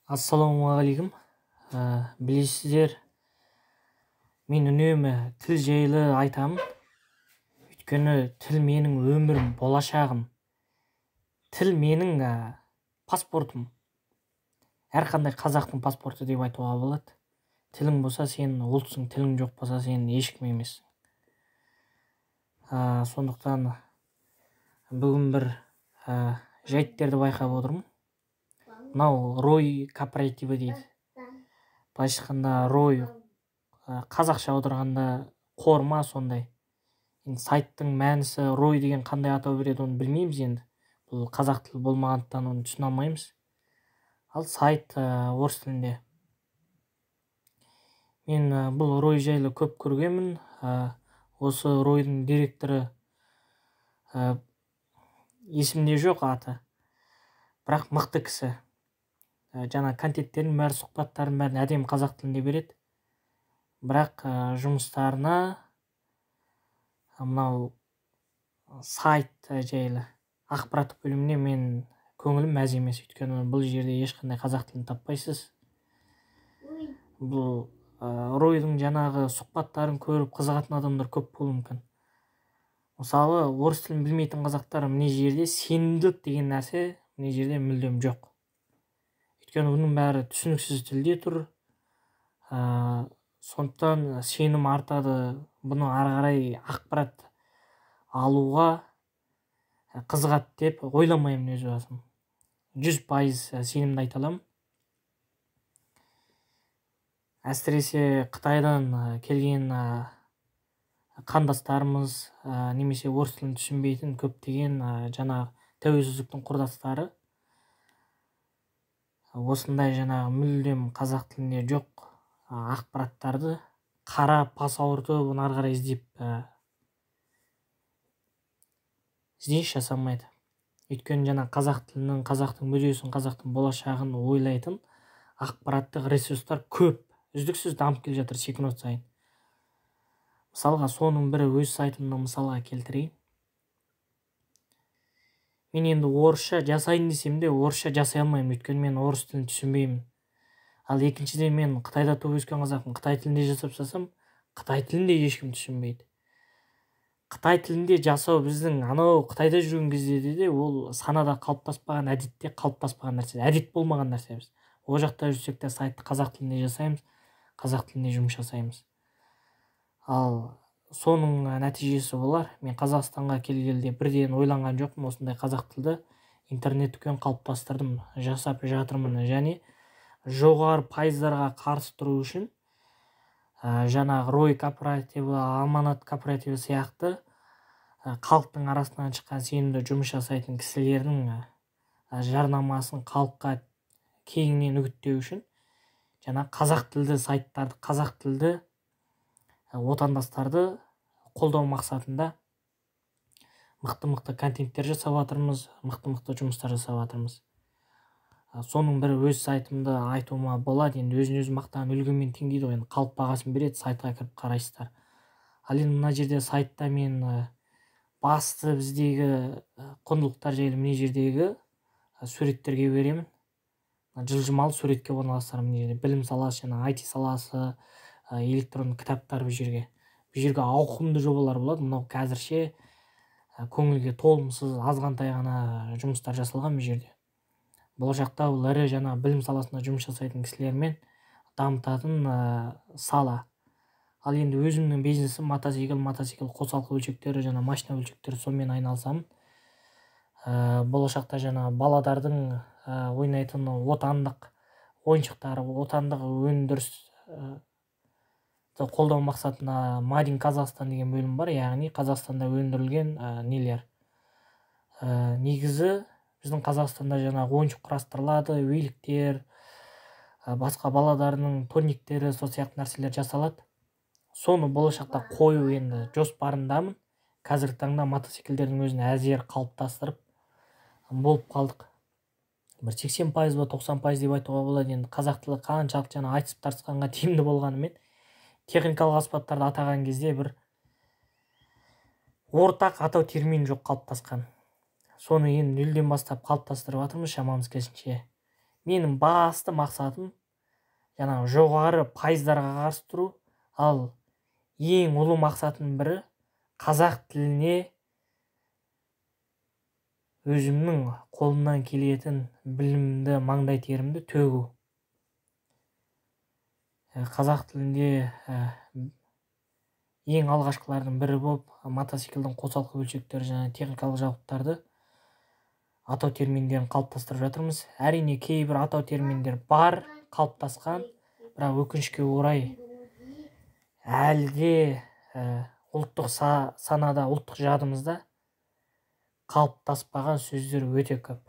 Ассалаумағалейкум. Білесіздер, мен үнемі тіл жайлы айтамын. Өйткені тіл менің өмірім, болашағым. Тіл менің паспортым. Әрқандай қазақтың паспорты деп айтуға болады. Тілің болса сен ұлтсың, тілің жоқ болса сен ешкім емессің. Сондықтан бүгін бір жайттерді байқап отырмын. Мынау Рой кооперативі дейді. Былайша айтқанда Рой, қазақша аударғанда қорма сондай. Енді сайттың мәнісі Рой деген қандай атау береді, оны білмейміз енді. Бұл қазақ тілі болмағандықтан оны түсіне алмаймыз. Ал сайт орыс тілінде. Мен бұл Рой жайлы көп көргенмін. Осы Ройдың директоры, есімде жоқ аты, бірақ мықты кісі. Жаңа контенттердің бәрі, сұхбаттардың бәрін әдемі қазақ тілінде береді. Бірақ жұмыстарына мынау сайт жайлы ақпараттық бөліміне мен көңілім мәз емес. Өйткені бұл жерде ешқандай қазақ тілін таппайсыз. Бұл Ройдың жаңағы сұхбаттарын көріп қызығатын адамдар көп болуы мүмкін. Мысалы, орыс тілін білмейтін қазақтар мына жерде сенімділік деген нәрсе мына жерде мүлдем жоқ. Өйткені бұның бәрі түсініксіз тілде тұр. Сондықтан сенім артады. Бұны ары қарай ақпарат алуға қызығады деп ойламаймын өз басым. 100% сенімді айта аламын. Әсіресе Қытайдан келген қандастарымыз немесе орыс тілін түсінбейтін көптеген жаңа тәуелсіздіктің құрдастары осындай жаңағы мүлдем қазақ тілінде жоқ ақпараттарды қарап, бас ауыртып, оны ары қарай іздеп ізденіс жасамайды. Өйткені жаңа қазақ тілінің, қазақтың мүддесін, қазақтың болашағын ойлайтын ақпараттық ресурстар көп, үздіксіз дамып келе жатыр секунд сайын. Мысалға, соның бірі өз сайтымды мысалға келтірейін. Мен енді орысша жасайын десем де орысша жасай алмаймын, өйткені мен орыс тілін түсінбеймін. Ал екіншіден, мен Қытайда туып өскен қазақпын. Қытай тілінде жасап жасасам, қытай тілінде ешкім түсінбейді. Қытай тілінде жасау біздің анау Қытайда жүрген кезде де ол санада қалыптаспаған, әдетте қалыптаспаған нәрсе, әдет болмаған нәрсе біз. Ол жақта жүрсек те сайтты қазақ тілінде жасаймыз, қазақ тілінде жұмыс жасаймыз. Ал соның нәтижесі болар, мен Қазақстанға келгелі бірден ойланған жоқпын, осындай қазақ тілді интернет дүкен қалыптастырдым, жасап жатырмын. Және жоғары пайыздарға қарсы тұру үшін жаңағы Рой кооперативі, Аманат кооперативі сияқты халықтың арасынан шыққан сенімді жұмыс жасайтын кісілердің жарнамасын халыққа кеңінен үгіттеу үшін жаңа қазақ тілді сайттарды, қазақ тілді отандастарды қолдау мақсатында мықты-мықты контенттер жасап жатырмыз, мықты-мықты жұмыстар жасап жатырмыз. Соның бірі өз сайтымды айтуыма болады. Енді өзін өзі мақтаған үлгімен тең дейді ғой, енді халық бағасын береді, сайтқа кіріп қарайсыздар. Ал енді мына жерде сайтта мен басты біздегі құндылықтар жайлы мына жердегі суреттерге беремін. Жылжымалы суретке орналастырамын. Мына жерде білім саласы, жаңа IT саласы, электронды кітаптар бұл жерге. Бұл жерге ауқымды жобалар болады. Мынау қазірше көңілге толымсыз азғантай ғана жұмыстар жасалған бұл жерде. Болашақта бұл ірі жаңа білім саласында жұмыс жасайтын кісілермен дамытатын сала. Ал енді өзімнің бизнесім мотоцикл, мотоцикл қосалқы бөлшектері, жаңа машина бөлшектері, сонымен айналысамын. Болашақта жаңа баладардың ойнайтын отандық ойыншықтары, отандық өндіріс қолдау мақсатында Made in Қазақстан деген бөлім бар, яғни Қазақстанда өндірілген нелер. Негізі біздің Қазақстанда жаңағы ойыншық құрастырылады, великтер, басқа балалардың турниктері, сол сияқты нәрселер жасалады. Соны болашақта қою енді жоспарындамын. Қазіргі таңда мотоциклдердің өзін әзер қалыптастырып болып қалдық. Бір 80% ба 90% деп айтуға болады. Енді қазақ тілі қаншалықты жаңа айтысып тартысқанға тиімді болғанымен, техникалық аспаптарды атаған кезде бір ортақ атау термин жоқ қалыптасқан. Соны енді нөлден бастап қалыптастырып жатырмыз шамамыз келсінше. Менің басты мақсатым жаңағы жоғары пайыздарға қарсы тұру, ал ең ұлы мақсатым бірі қазақ тіліне өзімнің қолымнан келетін білімді, маңдай терімді төгу. Қазақ тілінде ең алғашқылардың бірі болып мотоциклдің қосалқы бөлшектері және техникалық жабдықтарды атау терминдерін қалыптастырып жатырмыз. Әрине, кейбір атау терминдер бар, қалыптасқан, бірақ өкінішке орай әлі де ұлттық санада, ұлттық жадымызда қалыптаспаған сөздер өте көп.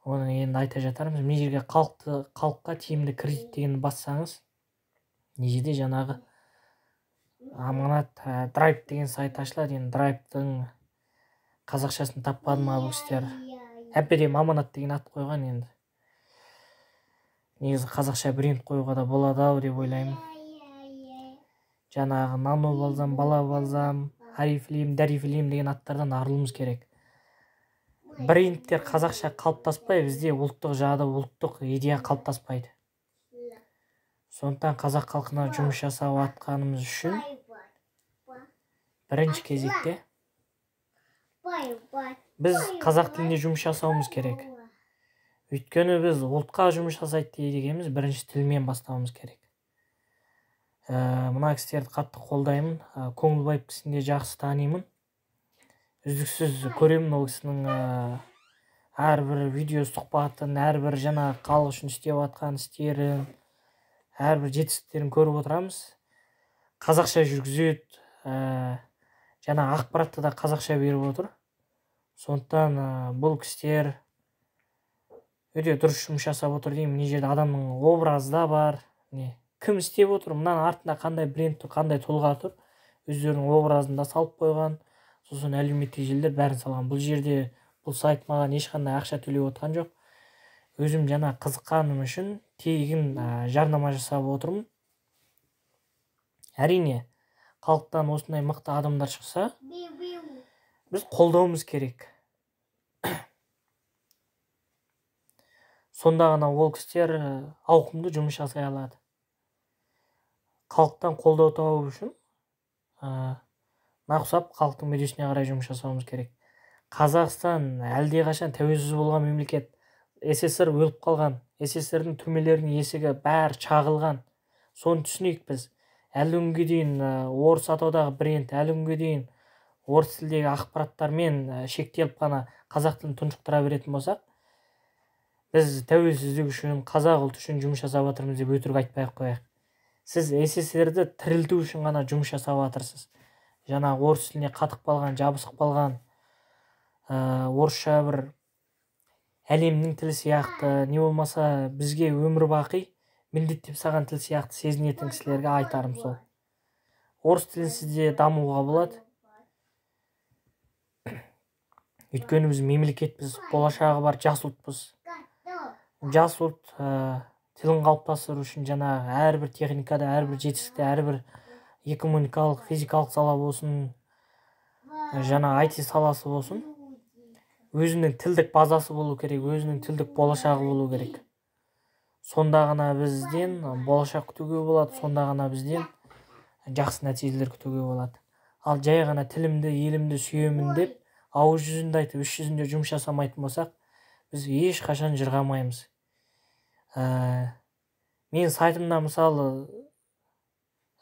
Оны енді айта жатармыз. Мына жерге халыққа тиімді кредит дегенді бассаңыз, мына жерде жаңағы Аманат Драйв деген сайт ашылады. Енді Драйвтың қазақшасын таппадым ма бұл кісілер. Әп-әдемі Аманат деген ат қойған енді. Негізі қазақша бренд қоюға да болады ау деп ойлаймын. Жаңағы нано бальзам, бала бальзам, Арифлейм, Дәрифлейм деген аттардан арылуымыз керек. Брендтер қазақша қалыптаспай, бізде ұлттық жады, ұлттық идея қалыптаспайды. Сондықтан қазақ халқына жұмыс жасап жатқанымыз үшін бірінші кезекте біз қазақ тілінде жұмыс жасауымыз керек. Өйткені біз ұлтқа жұмыс жасайды дегеніміз бірінші тілмен бастауымыз керек. Мына кісілерді қатты қолдаймын. Көңілбаев кісіні де жақсы танимын. Үздіксіз көремін ол кісінің әрбір видео сұхбатын, әрбір жаңа халық үшін істеп жатқан істерін, әрбір жетістіктерін көріп отырамыз. Қазақша жүргізеді, жаңа ақпаратты да қазақша беріп отыр. Сондықтан бұл кісілер өте дұрыс жұмыс жасап отыр деймін. Мына жерде адамның образы да бар. Не, кім істеп отыр, мынаның артында қандай бренд тұр, қандай тұлға тұр, өздерінің образын да салып қойған. Сосын әлеуметтік желілер бәрін салған. Бұл жерде бұл сайт маған ешқандай ақша төлеп отқан жоқ. Өзім жаңа қызыққаным үшін тегін жарнама жасап отырмын. Әрине, халықтан осындай мықты адамдар шықса, біз қолдауымыз керек. Сонда ғана ол кісілер ауқымды жұмыс жасай алады. Халықтан қолдау табу үшін нақсап халықтың мүддесіне қарай жұмыс жасауымыз керек. Қазақстан әлдеқашан тәуелсіз болған мемлекет. СССР өліп қалған, СССР-дің түрмелерінің есігі бәрі шағылған. Соны түсінейік біз. Әлі күнге дейін орыс атаудағы бренд, әлі күнге дейін орыс тілдегі ақпараттармен шектеліп қана қазақ тілін тұншықтыра беретін болсақ, біз тәуелсіздік үшін, қазақ ұлты үшін жұмыс жасап жатырмыз деп өтірік айтпай ақ қояйық. Сіз СССР-ді тірілту үшін ғана жұмыс жасап жатырсыз. Жаңа орыс тіліне қатып қалған, жабысып қалған, орысша бір әлемнің тілі сияқты, не болмаса бізге өмір бақи міндеттеп салған тіл сияқты сезінетін кісілерге айтарым сол. Орыс тілінсіз де дамуға болады. Өйткені біз мемлекетпіз, болашағы бар жас ұлтпыз. Жас ұлт тілін қалыптастыру үшін жаңа әрбір техникада, әрбір жетістікте, әрбір экономикалық, физикалық сала болсын, жаңа IT саласы болсын, өзінің тілдік базасы болу керек, өзінің тілдік болашағы болу керек. Сонда ғана бізден болашақ күтуге болады, сонда ғана бізден жақсы нәтижелер күтуге болады. Ал жай ғана тілімді, елімді сүйемін деп ауыз жүзінде айтып, іс жүзінде жұмыс жасамайтын болсақ, біз ешқашан жырғамаймыз. Мен сайтымда мысалы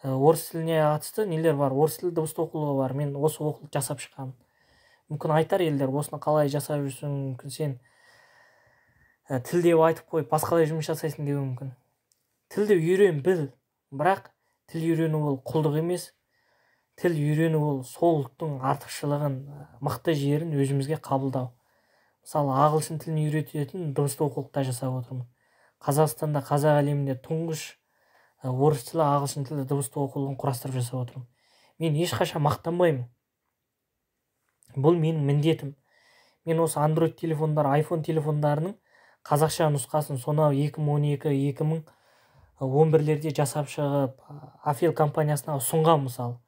орыс тіліне қатысты нелер бар, орыс тілі дыбысты оқулығы бар. Мен осы оқулық жасап шыққанмын. Мүмкін айтар елдер, осыны қалай жасап жүрсің, мүмкін сен тіл деп айтып қойып басқалай жұмыс жасайсың деуі мүмкін. Тілді үйрен, біл, бірақ тіл үйрену ол құлдық емес. Тіл үйрену ол сол ұлттың артықшылығын, мықты жерін өзімізге қабылдау. Мысалы, ағылшын тілін үйрететін дыбысты оқулықта жасап отырмын. Қазақстанда, қазақ әлемінде тұңғыш орыс тілі, ағылшын тілі дыбысты оқулығын құрастырып жасап отырмын. Мен ешқашан мақтанбаймын. Бұл менің міндетім. Мен осы Android телефондар, iPhone телефондарының қазақша нұсқасын сонау 2012, 2011-лерде жасап шығып, Афел компаниясына ұсынған мысалы.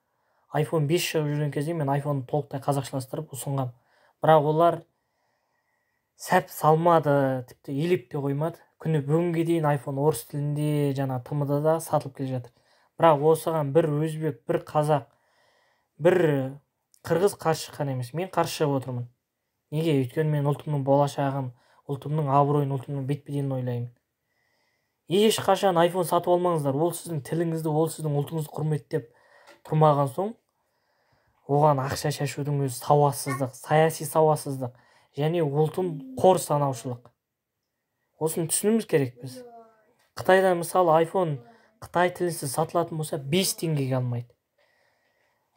iPhone 5 шығып жүрген кезде мен iPhone-ды толықтай қазақшаластырып ұсынғам. Бірақ олар Сәп салмады, тіпті елеп те қоймады. Күні бүгінге дейін iPhone орыс тілінде жаңа ТМД-да сатылып келе жатыр. Бірақ осыған бір өзбек, бір қазақ, бір қырғыз қарсы шыққан емес. Мен қарсы шығып отырмын. Неге? Өйткені мен ұлтымның болашағын, ұлтымның абыройын, ұлтымның бет-беделін ойлаймын. Ешқашан iPhone сатып алмаңыздар. Ол сіздің тіліңізді, ол сіздің ұлтыңызды құрметтеп тұрмаған соң, оған ақша шашудың өзі сауатсыздық, саяси сауатсыздық және ұлтын қор санаушылық. Осыны түсінуіміз керек біз. Қытайда мысалы iPhone қытай тілінсіз сатылатын болса 5 теңгеге алмайды.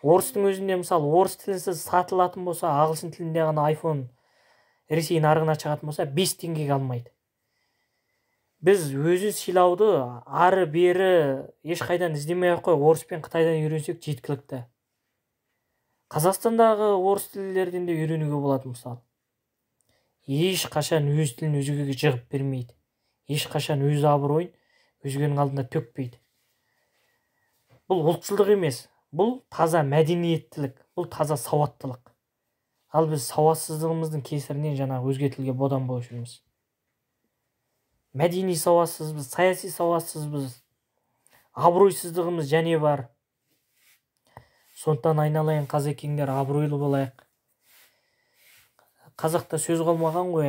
Орыстың өзінде мысалы орыс тілінсіз сатылатын болса, ағылшын тілінде ғана iPhone Ресей нарығына шығатын болса 5 теңгеге алмайды. Біз өзін сыйлауды ары бері ешқайдан іздемей ақ қой, орыс пен қытайдан үйренсек жеткілікті. Қазақстандағы орыс тілдерден де үйренуге болады мысалы. Ешқашан өз тілін өзгеге жығып бермейді. Ешқашан өз абыройын өзгенің алдында төкпейді. Бұл ұлтшылдық емес, бұл таза мәдениеттілік, бұл таза сауаттылық. Ал біз сауатсыздығымыздың кесірінен жаңағы өзге тілге бодан болып жүрміз. Мәдени сауатсызбыз, саяси сауатсызбыз, абыройсыздығымыз және бар. Сондықтан айналайын қазекеңдер, абыройлы болайық. Қазақта сөз қалмаған ғой,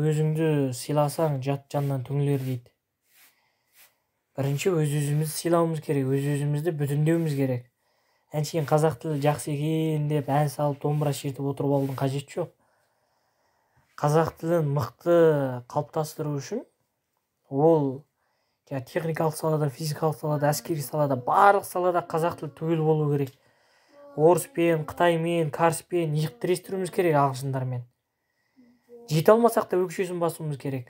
өзіңді сыйласаң жат жаннан түңілер дейді. Бірінші өз-өзімізді сыйлауымыз керек, өз-өзімізді бүтіндеуіміз керек. Әншейін қазақ тілі жақсы екен деп ән салып домбыра шертіп отырып алудың қажеті жоқ. Қазақ тілін мықты қалыптастыру үшін ол техникалық салада, физикалық салада, әскери салада, барлық салада қазақ тілі түгел болу керек. Орыспен, қытаймен, карспен иық тірестіруіміз керек, ағылшындармен. Жете алмасақ та өкшесін басуымыз керек.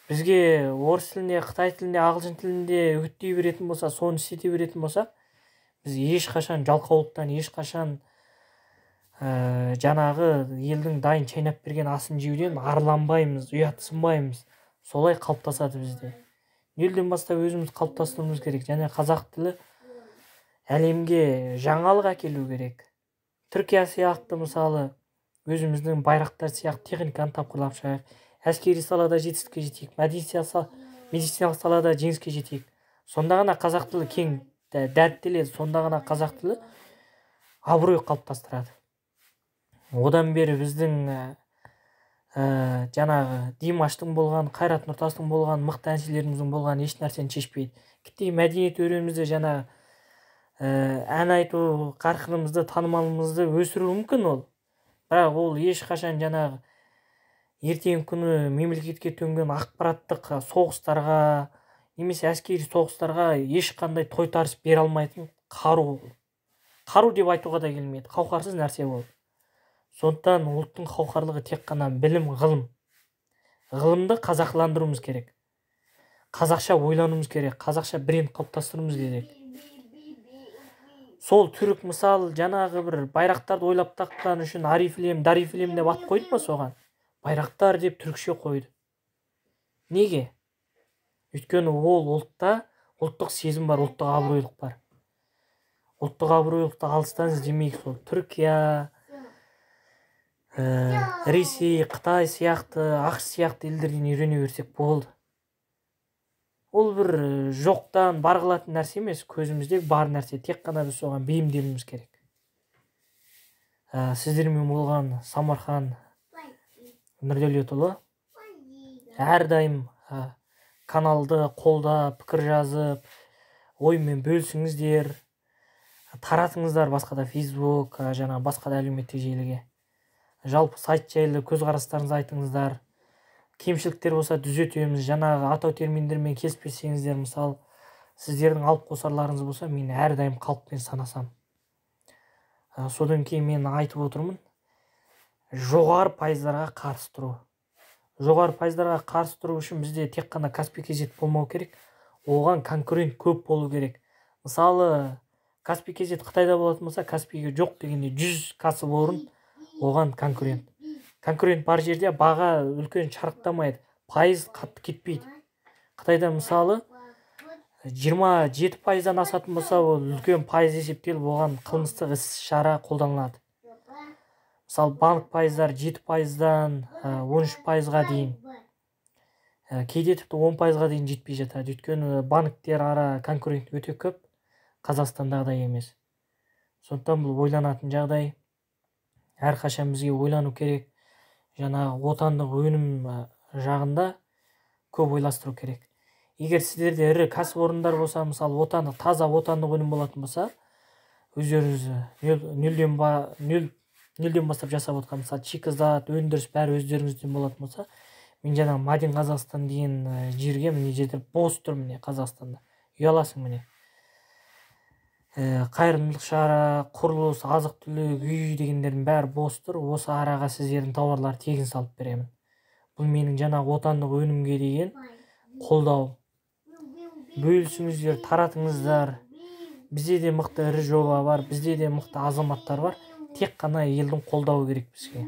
Бізге орыс тілінде, қытай тілінде, ағылшын тілінде үгіттей беретін болса, соны істете беретін болсақ, біз ешқашан жалқаулықтан, ешқашан жаңағы елдің дайын шайнап берген асын жеуден арланбаймыз, ұятсынбаймыз. Солай қалыптасады бізде. Нөлден бастап өзіміз қалыптастыруымыз керек. Және қазақ тілі әлемге жаңалық әкелу керек. Түркия сияқты мысалы өзіміздің байрақтар сияқты техниканы тапқырлап шығайық. Әскери салада жетістікке жетейік, медициналық салада жеңіске жетейік. Сонда ғана қазақ тілі кең дәріптеледі, сонда ғана қазақ тілі абырой қалыптастырады. Одан бері біздің жаңағы Димаштың болған, Қайрат Нұртастың болған, мықты әншілеріміздің болған еш нәрсені шешпейді. Тіпті мәдениет өремізді жаңа ән айту қарқынымызды, танымалымызды өсіру мүмкін ол. Бірақ ол ешқашан жаңағы ертеңгі күні мемлекетке төнген ақпараттық соғыстарға немесе әскери соғыстарға ешқандай тойтарыс бере алмайтын қару. Қару деп айтуға да келмейді, қауқарсыз нәрсе ол. Сондықтан ұлттың қауқарлығы тек қана білім, ғылым. Ғылымды қазақыландыруымыз керек. Қазақша ойлануымыз керек, қазақша бренд қалыптастыруымыз керек. Сол түрік мысал жаңағы бір байрақтарды ойлап тапқан үшін Арифлем, Дарифлем деп ат қойды ма соған? Байрақтар деп түрікше қойды. Неге? Өйткені ол ұлтта ұлттық сезім бар, ұлттық абыройлық бар. Ұлттық абыройлықты алыстан іздемейік. Сол Түркия, Ресей, Қытай сияқты, ақш сияқты елдерден үйрене берсек болды. Ол бір жоқтан бар қылатын нәрсе емес, көзімізде бар нәрсе, тек қана біз соған бейімделуіміз керек. Сіздермен болған Самархан Нұрдәулетұлы. Әрдайым каналды қолда, пікір жазып, оймен бөлісіңіздер, таратыңыздар басқа да Facebook, жаңа басқа да әлеуметтік желіге. Жалпы сайт жайлы көзқарастарыңызды айтыңыздар. Кемшіліктер болса түзетеміз. Жаңағы атау терминдермен келіспесеңіздер, мысалы, сіздердің алып қосарларыңыз болса, мен әрдайым халықпен санасам. Содан кейін мен айтып отырмын, жоғары пайыздарға қарсы тұру. Жоғары пайыздарға қарсы тұру үшін бізде тек қана Каспий KZ болмау керек, оған конкурент көп болу керек. Мысалы, Каспий KZ Қытайда болатын болса, Каспийге жоқ дегенде 100 кәсіпорын оған конкурент. Конкурент бар жерде баға үлкен шарықтамайды, пайыз қатты кетпейді. Қытайда мысалы 27%-дан асатын болса, ол үлкен пайыз есептеліп, оған қылмыстық іс шара қолданылады. Мысалы, банк пайыздары 7%-дан 13%-ға дейін, кейде тіпті 10%-ға дейін жетпей жатады. Өйткені банктер ара конкурент өте көп, Қазақстандағыдай емес. Сондықтан бұл ойланатын жағдай. Әрқашан бізге ойлану керек. Жаңағы отандық өнім жағында көп ойластыру керек. Егер сіздерде ірі кәсіпорындар болса, мысалы, отандық, таза отандық өнім болатын болса, өздеріңіз нөлден бастап жасап отқан, мысалы, шикізат, өндіріс бәрі өздеріңізден болатын болса, мен жаңағы Made in Қазақстан деген жерге, міне, жерде бос тұр, міне, Қазақстанда ұяласың, міне. Қайырымдылық шара, құрылыс, азық түлік, үй дегендердің бәрі бос тұр. Осы араға сіздердің тауарларды тегін салып беремін. Бұл менің жаңағы отандық өнімге деген қолдау. Бөлісіңіздер, таратыңыздар. Бізде де мықты ірі жоба бар, бізде де мықты азаматтар бар. Тек қана елдің қолдауы керек бізге.